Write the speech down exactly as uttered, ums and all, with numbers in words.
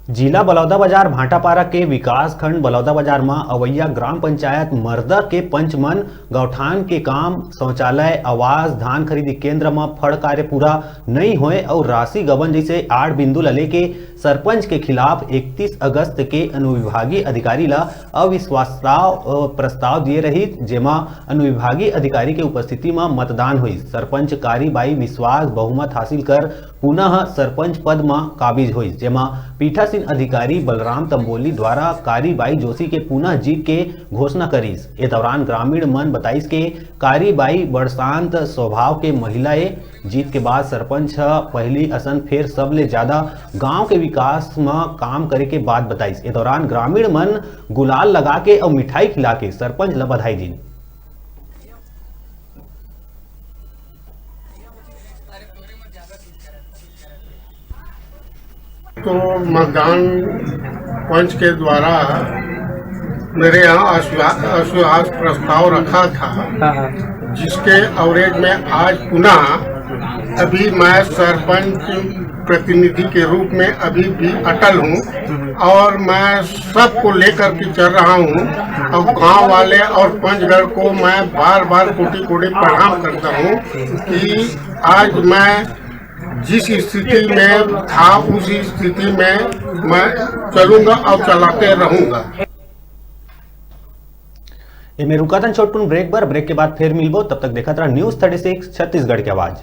जिला बलौदाबाजार भाटापारा के विकासखंड बलौदाबाजार म अवैया ग्राम पंचायत मरदा के पंच मन गौठान के काम, शौचालय, आवास, धान खरीदी केंद्र म फड़ कार्य पूरा नइ होए अउ राशि गबन जइसे आठ बिंदु ल लेके सरपंच के खिलाफ इकतीस अगस्त के अनुविभागीय अधिकारी ल अविश्वास प्रस्ताव, अ, प्रस्ताव दिए रहिस, जेमा अनुविभागीय अधिकारी के उपस्थिति म मतदान होइस। सरपंच कारी बाई विश्वास बहुमत हासिल कर पुनः सरपंच पद म काबिज होइस, जेमा पीठासीन अधिकारी बलराम तंबोली द्वारा कारी बाई जोशी के पुनः जीत के घोषणा करिस। ए दौरान ग्रामीण मन बताइस के कारी बाई बड़ शांत स्वभाव के महिला ए। जीत के बाद सरपंच ह पहिली असन फेर सबले ज्यादा गांव के विकास म काम करे के बात बताइस। ए दौरान ग्रामीण मन गुलाल लगा के अउ मिठाई खिला के सरपंच ल बधाई दीन। तो मतदान पंच के द्वारा मेरे यहाँ अविश्वा- अविश्वास प्रस्ताव रखा था, हाँ हाँ जिसके एवरेज में आज पुनः अभी मैं सरपंच प्रतिनिधि के रूप में अभी भी अटल हूँ और मैं सबको लेकर के चल रहा हूँ। और गांव वाले और पंचगढ़ को मैं बार बार कोटि कोटि प्रणाम करता हूँ कि आज मैं जिस स्थिति में था उस स्थिति में मैं चलूंगा और चलाते रहूंगा। एमे रुकाथन छोटकुन ब्रेक बर। ब्रेक के बाद फेर मिलबो, तब तक देखत रहा न्यूज़ थर्टी सिक्स छत्तीसगढ़ के आवाज।